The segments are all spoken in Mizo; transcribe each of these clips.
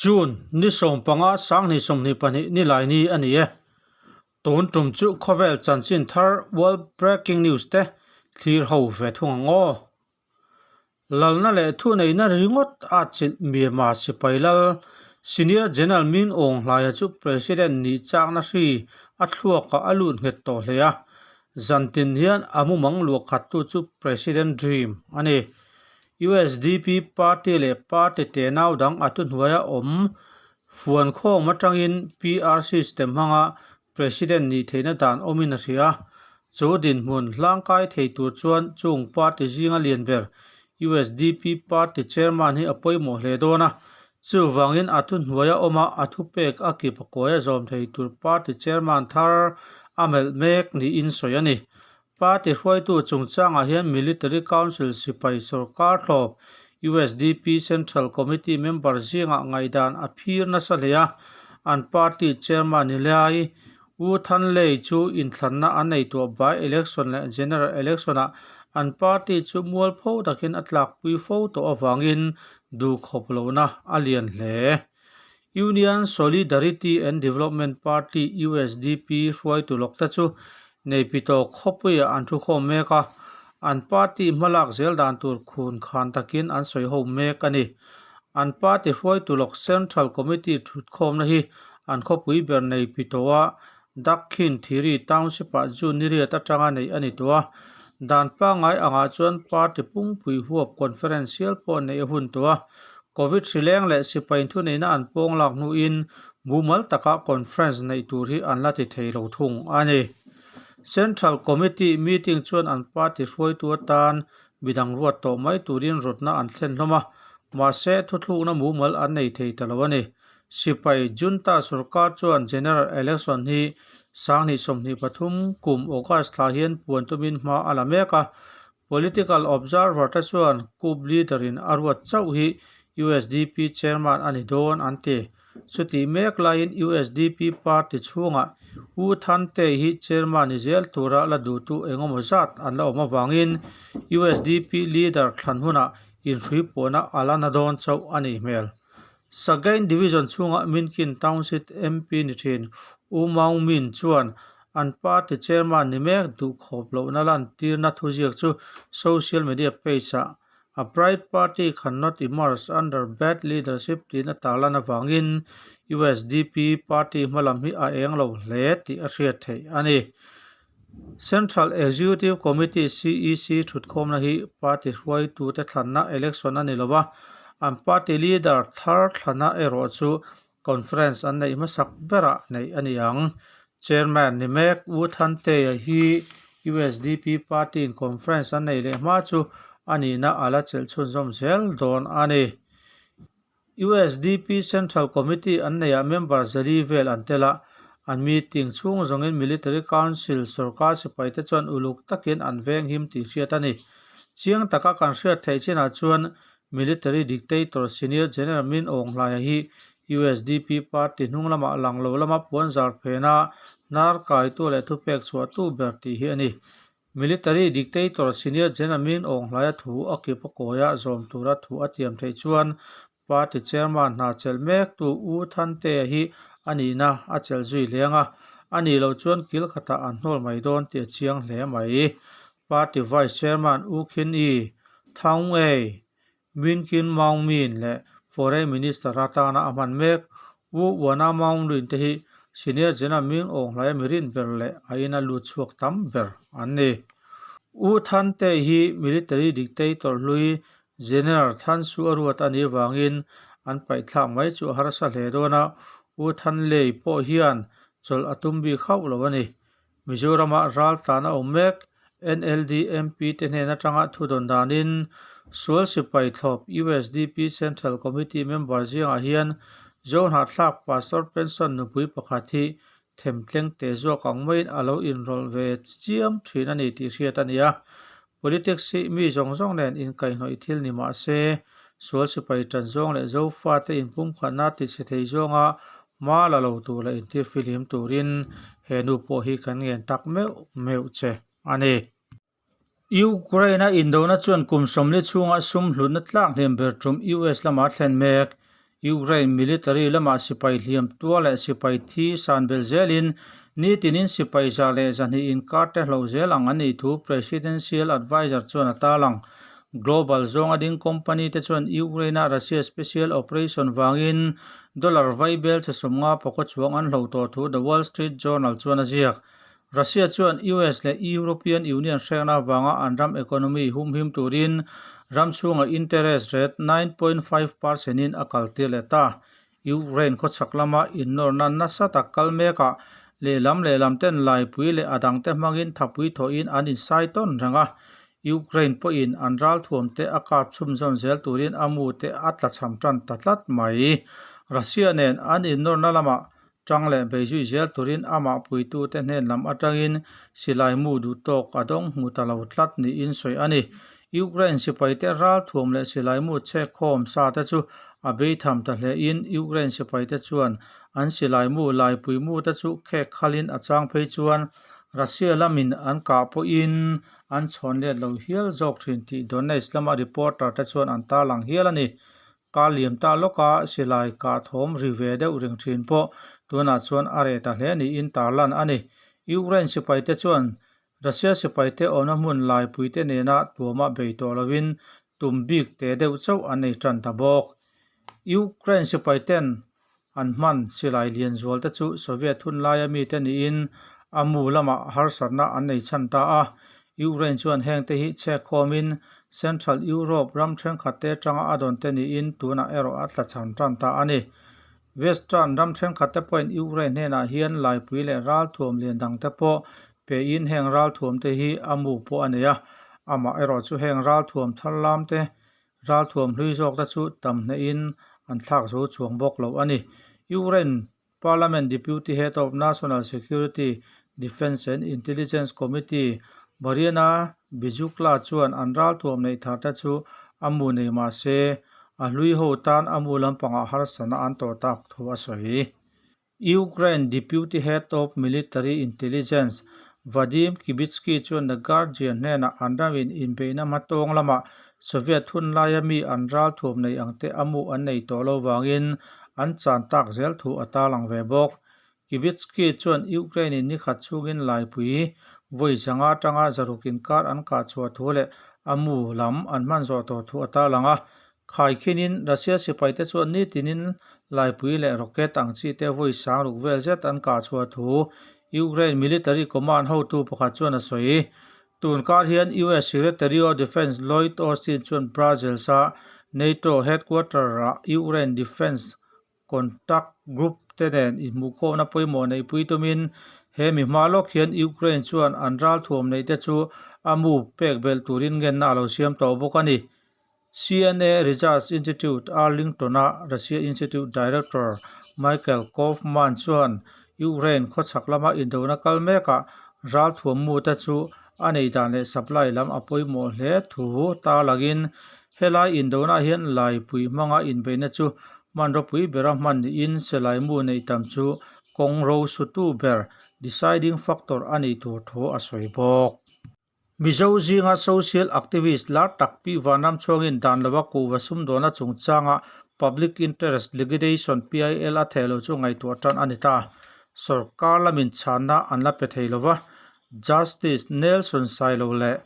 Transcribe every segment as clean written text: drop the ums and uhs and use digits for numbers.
June ni 15 2022 nilai ni a ni e. Tun tum chu khawvel chanchin thar World Breaking News te thlir ho ve thung ang aw. Lalna leh thuneihna ringawt a chilh Myanmar sipai lal Senior General Min Aung Hlaia chu President nih chakna hri a thluakah a lut nghet tawh hle a, zantin hian a mumang luah khattu chu President Dream a ni. USDP party leh party tenau dang a thuhnuaia awm fuan khawm atangin PR system hmanga President nih theihna dan awmin a hria. Chu dinhmun hlangkai thei tur chuan chung party zinga lian ber USDP party chairman hi a pawimawh hle dawn a. Chuvangin a thuhnuaia awma a thupek a kip a kawi a zawm thei tur party chairman thar a melh mek niin sawi a ni. Party hruaitu chungchangah hian Military Council sipai sorkar thlawp USDP Central Committee member zingah ngaihdan a phir nasa hle a, an party chairman ni lai U Than Lei chu inthlanna an nei tuah by election leh general election ah an party chu mualpho takin a tlakpui fo tawh avangin duhkhawp lohna a lian hle. Union Solidarity and Development Party, USDP, hruaitu lawkte chu Naypyitaw khawpuiah an thukhawm mek a, an party hmalak zel dan tur khun khan takin an sawi ho mek a ni. An party hruaitu lawk Central Committee thutkhawmna hi an khawpui ber Naypyitaw-a Dakhin Thiri Township-ah June ni riat atanga neih a ni tawh a, dan pangngai angah chuan party pungpui huap conference hial pawh neih a hun tawh a, Covid hri leng leh sipai thuneihna an pawng lak hnuin mumal taka conference neih tur hi an la ti thei lo thung a ni. Central Committee meeting chuan an party hruaitu atan midang ruat tawh mai turin rawtna an thlen hlawm a, mahse thuthlukna mumal an nei thei ta lo a ni. Sipai Junta sorkar chuan General Election hi 2023 kum August thla hian puan tumin hma a la mek a, Political observer te chuan coup leader in a ruat chauh hi USDP chairman a ni dawn an ti. Chutih mek laiin USDP party chhungah U Than Te hi chairman ni zel tura la duhtu engemaw zat an la awm avangin USDP leader thlan hunah inhrui pawhna a la na dawn chauh a nih hmel. Sagaing Division chhunga Minkin Township MP ni thin U Maung Min chuan an party chairman ni mek duh khawp lohna lantirna thuziak chu social media page-ah A bright party cannot emerge under bad leadership tiin a tarlan avangin USDP party hmalam hi a eng lo hle tih a hriat theih a ni. Central Executive Committee, CEC, thutkhawmna hi party hruaitute thlanna election a ni lo a, an party leader thar thlana erawh chu conference an neih hmasak berah neih a ni ang. Chairman ni mek U Thantea hi USDP party-in conference an neih leh hma chu a nihna a la chelh chhunzawm zel dawn a ni. USDP Central Committee an neihah member zali vel an tel a, an meeting chhung zawngin Military Council sorkar sipaite chuan uluk takin an veng him tih hriat a ni. Chiang taka kan hriat theih chinah chuan Military Dictator Senior General Min Aung Hlaia hi USDP party hnung lamah lang lo lama puanzar phena hnar kaitu leh thupek chhuahtu ber tih hi a ni. Military dictator Senior General Min Aung Hlaia thu a kip a kawia zawm tura thu a tiam theih chuan party chairman hna chelh mektu U Than Te hi a nihna a chelh zui hleng a, a nih loh chuan kil khatah an hnawl mai dawn tih a chiang hle mai. Party vice chairman U Khin Yi, Thaung Ei, Min Kin Maung Min leh Foreign Minister atana a hman mek U Wana Maung Lwin te hi Senior General Min Aung Hlaia mi rin ber leh a ina lut chhuak tam ber an ni. U Than Te hi military dictator hlui General Than Su a ruat a nih vangin an paihthlak mai chu a harsa hle dawn a, U Than Lei pawh hian chawlh a tum bik hauh lo a ni. Mizorama ral tlan a awm mek. NLD MP te hnen atanga thudawn danin Sual Sipai Thlawp USDP Central Committee member zingah hian Zohnahthlak Pastor Pension nupui pakhat hi themtleng teh zawk ang maiin a lo inrawlh ve chiam thin a ni tih hriat a ni a. Politics hi mi zawng zawng nen inkaihhnawih thil ni mah se, sual sipai tan zawng leh Zofate inpumkhatna tichhe thei zawnga hma la lo tur leh intir fihlim turin he nu pawh hi kan ngen tak meuh meuh che a ni. Ukraine-a indona chuan kum 40 chhunga sum hlutna tlak hnem ber tum US lama thlen mek. Ukraine military lamah sipai hliam tuar leh sipai thi san belh zelin nitinin sipai 102 inkar te hloh zel ang an nih thu Presidential Adviser chuan a tarlang. Global zawnga ding company te chuan Ukraine-a Russia special operation vangin dollar vaibel che 50 pakaw chuang an hloh tawh thu The Wall Street Journal chuan a ziak. Russia chuan US leh European Union hrekna avanga an ram economy humhim turin ram chhunga interest rate 9.5 percent in a kaltir leh ta. Ukraine khawchhak lama innawrna nasa tak kal mekah lehlam lehlam ten laipui leh a dangte hmangin thapui thawhin an insai tawn reng a. Ukraine pawhin an ralthuam te a kap chhunzawm zel turin a mu te a tlachham tan ta tlat mai. Russia nen an innawrna lamah tang leh bei zui zel turin amah puitute hnen lam atangin silai mu duh tawk a dawng hmu ta lo tlat niin sawi a ni. Ukraine sipaite ralthuam leh silai mu chhek khawm sa te chu a bei tham ta hlein Ukraine sipaite chuan an silai mu laipui mu te chu khek khalin a chang phei chuan Russia lamin an kah pawhin an chhawn let lo hial zawk thin tih Donetsk lama reporter te chuan an tarlang hial a ni. Kar liam ta lawka silai kah thawm ri ve deuh reng thin pawh tunah chuan a reh ta hle niin tarlan a ni. Ukraine sipaite chuan Russia sipaite awmna hmun laipuite nena tuama bei tawh lovin tum bik te deuh chauh an nei tan ta bawk. Ukraine sipaiten an hman silai lian zual te chu Soviet hun laia mite niin a mu lamah harsatna an nei chhan ta a. Ukraine chuan heng te hi chhek khawmin Central Europe ram thenkhat te atanga a dawn te niin tunah erawh a tlachham tan ta a ni. Western ram thenkhat te pawhin Ukraine hnenah hian laipui leh ralthuam lian dang te pawh pein heng ralthuam te hi a mu pawh a nei a. Amah erawh chu heng ralthuam thar lam te ralthuam hlui zawk te chu tam hnehin an thlak zo chuang bawk lo a ni. Ukraine Parliament Deputy Head of National Security, Defence and Intelligence Committee Mariana Bezukla chuan an ralthuam neih thar te chu a mu nei mah se a hlui ho tan a mu lampangah harsatna an tawh tak thu a sawi. Ukraine Deputy Head of Military Intelligence Vadim Kibitsky chuan The Guardian hnenah an ramin inbeihna hmatawng lamah Soviet hun laia mi an ralthuam nei ang te a mu an nei tawh lo vangin an chan tak zel thu a tarlang ve bawk. Kibitsky chuan Ukraine in nikhat chhungin laipui vawi 500 atanga 600 inkar an kah chhuah thu leh a mu lam an hman zawh tawh thu a tarlang a. Khaikhinin Russia sipaite chuan nitinin laipui leh rocket ang chi te vawi 6000 vel zet an kah chhuah thu Ukraine military command hotu pakhat chuan a sawi. Tun kar hian US Secretary of Defence Lloyd Austin chuan Brussels-a NATO headquarter-ah Ukraine Defence Contact Group te nen inhmuhkhawmna pawimawh neihpui tumin he mi hma lawk hian Ukraine chuan an ralthuam neih te chu a mu pek belh turin ngenna a lo siam tawh bawk a ni. CNA Research Institute Arlington-a Russia Institute Director Michael Kofman chuan Ukraine khawchhak lama indona kal mekah ralthuam mu te chu a nei dan leh supply lam a pawimawh hle thu tarlangin helai indona hian laipui hmanga inbeihna chu hmanraw pui bera hman niin silai mu neih tam chu kawng ro sutu ber deciding factor a nih tur thu a sawi bawk. Mizo zinga social activist lar tak Pi Vanramchhuangin dan lova kuhva sumdawna chungchanga Public Interest Litigation, PIL, a theh lo chu ngaihtuah tan a ni ta. Sorkar lamin chhanna an la pe thei lova, Justice Nelson Sailo leh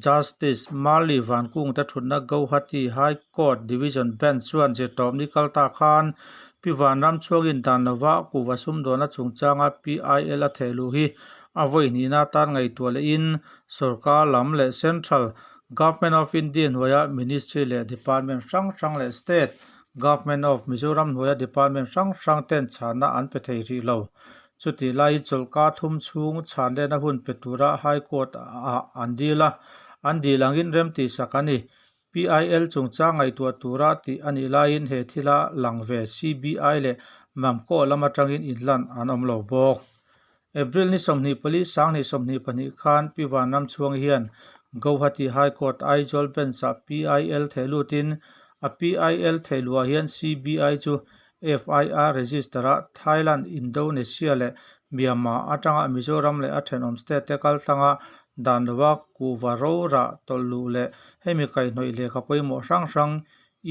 Justice Marli Vankung te thutna Guwahati High Court Division Bench chuan zirtawpni kal ta khan Pi Vanramchhuangin dan lova kuhva sumdawna chungchanga PIL a theh luh hi a vawi hnihna atan ngaihtuah lehin sorkar lam leh Central Government of India hnuaia Ministry leh Department hrang hrang leh State Government of Mizoram hnuaia Department hrang hrang ten chhanna an pe thei rih lo. Chutih laiin chawlhkar thum chhung chhan lehna hun pe tura High Court ah an dil a, an dil angin rem tihsak a ni. PIL chungchang ngaihtuah tura tih a nih laiin he thila lang ve CBI leh Mamkaw lam atangin inlan an awm lo bawk. April ni 24 2022 khan Pi Vanramchhuang hian Guwahati High Court Aizawl Bench-ah PIL theh lutin a PIL theh luah hian CBI chu FIR register-a Thailand, Indonesia leh Myanmar atanga Mizoram leh a thenawm state te kaltlanga dan lova kuhva ro rah tawlh luh leh hemi kaihhnawih lehkha pawimawh hrang hrang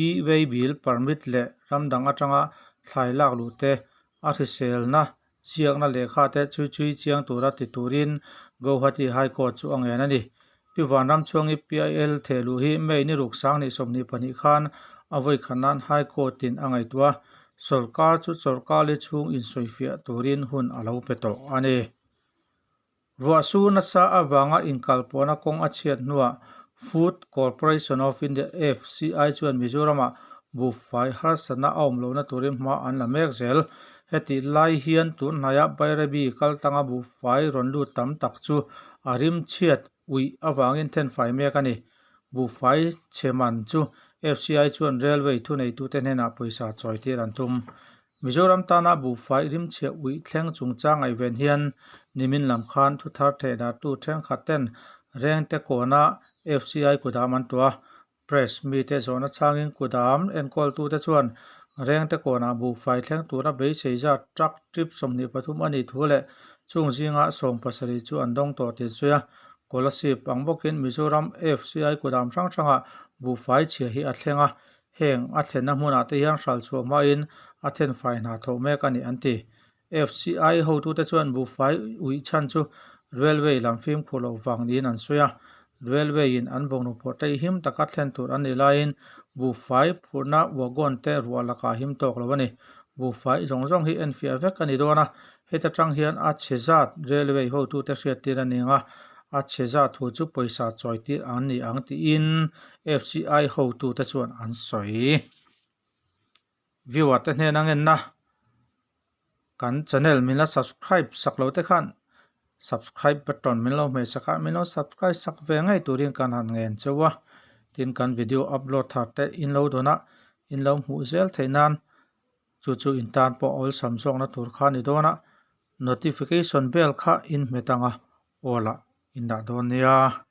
E-way bill permit leh ram dang atanga thlai lak luh te, a hriselna ziakna lehkha te chhui chhui chiang tura ti turin Guwahati High Court chu a ngen a ni. Pi Vanramchhuangi PIL thehluh hi May ni ruk 2022 khan a vawikhat nan High Court in a ngaihtuah a, sawrkar chu chawrhkar li chhung insawifiah turin hun a lo pe tawh a ni. Ruah sur nasa avanga inkalpawhna kawng a chhiat hnuah Food Corporation of India, FCI, chuan Mizoramah buhfai harsatna a awm lohna turin hma an la mek zel. Hetih lai hian tun hnaiah Bairabi kaltanga buhfai rawn lut tam tak chu a rim chhiat uih avangin thenfai mek a ni. Buhfai chhe man chu FCI chuan Railway thuneitute hnenah pawisa chawitir an tum. Mizoram tana buhfai rimchhiah uih thleng chungchang ngaihven hian nimin lam khan thuthar thehdarhtu thenkhat ten Rengte kawna FCI kudam an tuah a. Press mite zawhna chhangin kudam enkawltute chuan Rengte kawnah buhfai thleng tura beisei zat truck trip 23 a nih thu leh chung zinga 17 chu an dawng tawh tih an sawi a. Kolasib ang bawkin Mizoram FCI kudam hrang hrangah buhfai chhia hi a thleng a, Heng a thlenna hmunah te hian hral chhuah hmain a thenfai hna thawh mek a ni an ti. FCI hotute chuan buhfai uih chhan chu Railway lam fimkhur loh vang niin an sawi a. Railway in an bawngnu phawrh te him taka thlen tur an nih laiin buhfai phurhna wagon te ruah lakah him tawk lo a ni. Buhfai zawng zawng hi enfiah vek a ni dawn a, heta tang hian a chhe zat Railway hotute hriattir a ni ang a, a chhe zat thu chu pawisa chawitir an ni ang tiin FCI hotute chuan an sawi. Viewer te hnena ngenna kan channel min la subscribe sak lo te khan subscribe button min lo hmeh sak a, min lo subscribe sak ve ngei turin kan han ngen cheu a. Tin kan video upload thar te in lo dawn a, in lo hmuh zel theih nan chu chu in tan pawh awlsam zawkna tur kha a ni dawn a, notification bell kha in hmet ang a, aw lah in dah dawn nia.